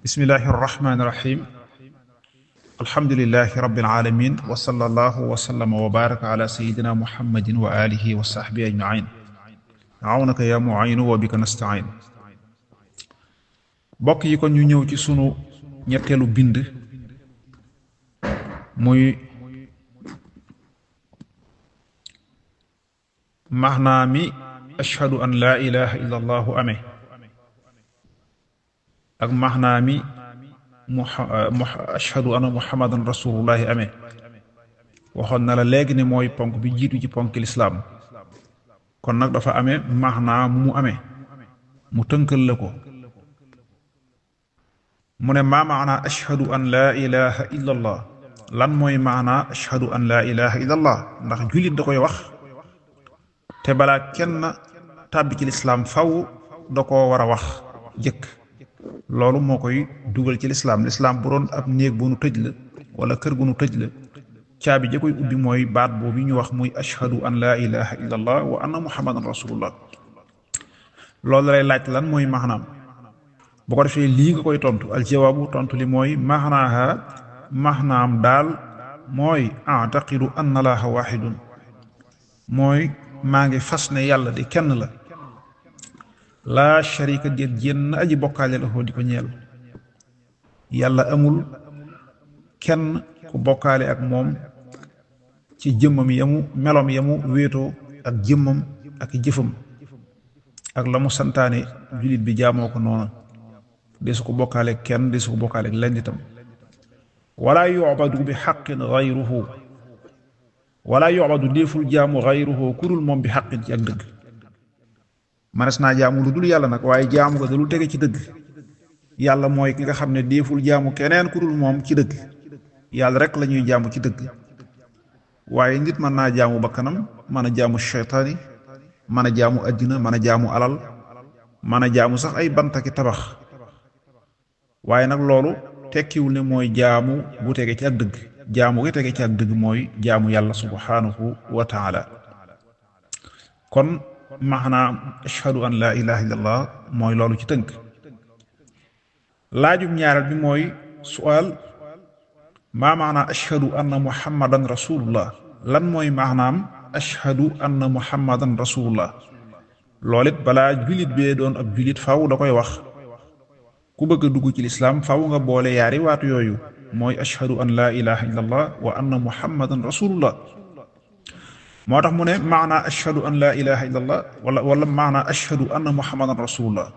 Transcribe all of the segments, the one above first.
bismillahi irrahmani irrahim alhamdulilahi rabbil alamin wa sallallahu wa sallama wa baraka ala sayidina muhammadin wa alihi wa sahbi ajmain awnaka ya muayinu wa bika nastain bokk yi kon ñu ñëw ci sunu ñetteelu bind muy maxnaa mi ashhadu an laa ilaha illa allahu amee ak maxnaa mi ashhadu anna muhammadan rasulullahi amee waxoon na la léegi ne mooy ponk bi jiitu ci ponk lislaam kon nag dafa amee maxnaa mu amee mu tënkal la ko mu ne maa maanaa ashhadu an laa ilaha illa allah lan mooy maanaa ashhadu an laa ilaha illa allah ndax jullit da koy wax te balaa kenn tàbbi ci lislaam faw da koo war a wax jëkk loolu moo koy dugal ci lislaam bu doon ab néeg bu nu tëj la wala kër gu nu tëj la caabi ja koy ubbi mooy baat boobu ñu wax muy ashhadu an laa ilaha illa allah wa anna muhammadan rasulullah loolu lay laaj lan mooy maxnaam bu ko defee lii nga koy tontu aljawaabu tontu li mooy maxnaaha maxnaam daal mooy ataqidu anna laaha waxidun mooy maa ngi fas ne yàlla di kenn la laa sharika déet jenn aji bokkaale la di ko ñeel yàlla amul kenn ku bokkaale ak moom ci jëmmam yamu melom yamu wéetoo ak jëmmam ak jëfam ak la mu santaane jullit bi jaamoo ko noonu de su ko bokkaale kenn de su ko bokkaale lenn itam wala yu'badu bi xaqin gayruhu wala yu'badu déeful jaamu gayruhu ku dul moom bi xaqin ci ak dëgg manes naa jaamu lu dul yàlla nag waaye jaamu ko da dul tege ci dëgg yàlla mooy ki nga xam ne déeful jaamu keneen ku dul moom ci dëgg yàlla rek la ñuy jaamu ci dëgg waaye nit mën naa jaamu bakkanam mën a jaamu sheytaani mën a jaamu addina mën a jaamu alal mën a jaamu sax ay bantaki tabax waaye nag loolu tekkiwul ne mooy jaamu bu tege ci ak dëgg jaamu gi tege ci ak dëgg mooy jaamu yàlla subhanahu wa taala kon maanaam ashhadu an laa ilaha illallah mooy loolu ci tënk laajum ñaareel bi mooy su'aal maa maanaa ashhadu anna muhammadan rasulullah lan mooy maanaam ashhadu anna muhammadan rasulullah loolu it balaa jullit bee doon ab jullit faw da koy wax ku bëgg a dugg ci lislaam faw nga boole yaari waatu yooyu mooy ashhadu an laa ilaha illallah wa anna muhammadan rasulullah moo tax mu ne maanaa ashhadu an laa ilaha illallah wala maanaa ashhadu anna muhammadan rasulullah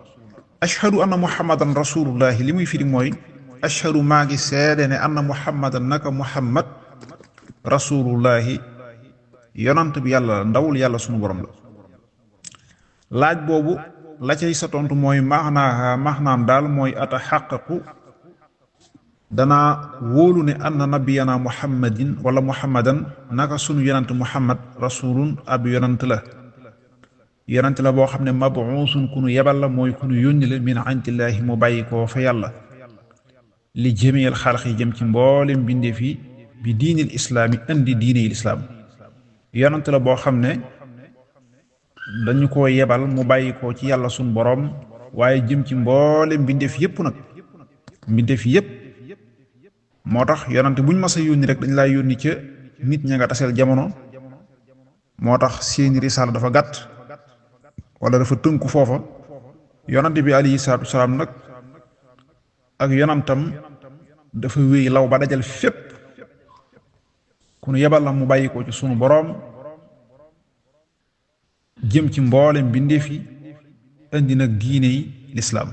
ashhadu anna muhammadan rasulullahi li muy firi mooy ashhadu maa ngi seede ne anna muhammadan naka muhammad rasulullahi yonant bi yàlla la ndawul yàlla sunu borom la laaj boobu la cay sa tontu mooy maxnaam daal mooy ataxaqaqu danaa wóolu ne anna nabiyana muhammadin wala muhammadan naka sunu yonant muhammad rasulun ab yonant la boo xam ne mabuusun ku nu yebal la mooy ku nu yónni la min indillaahi mu bàyyi koo fa yàlla li jëmeel xalq yi jëm ci mboolem bindeef yi bi diinil islaam yi indi diiney lislaam yonant la boo xam ne dañu ko yebal mu bàyyi koo ci yàlla sunu boroom waaye jëm ci mboolem bindeef yépp nag bindeef yépp moo tax yonante buñ mas a yónni rek dañ laa yónni ca nit ña nga taseel jamono moo tax seeni risaala dafa gàtt wala dafa tënku foofa yonante bi alayhi salaatu wasalaam nag ak yonantam dafa wéy law ba dajal fépp ku nu yebal la mu bàyyi ko ci sunu boroom jëm ci mboolem bindeef yi indi nag diine yi lislaam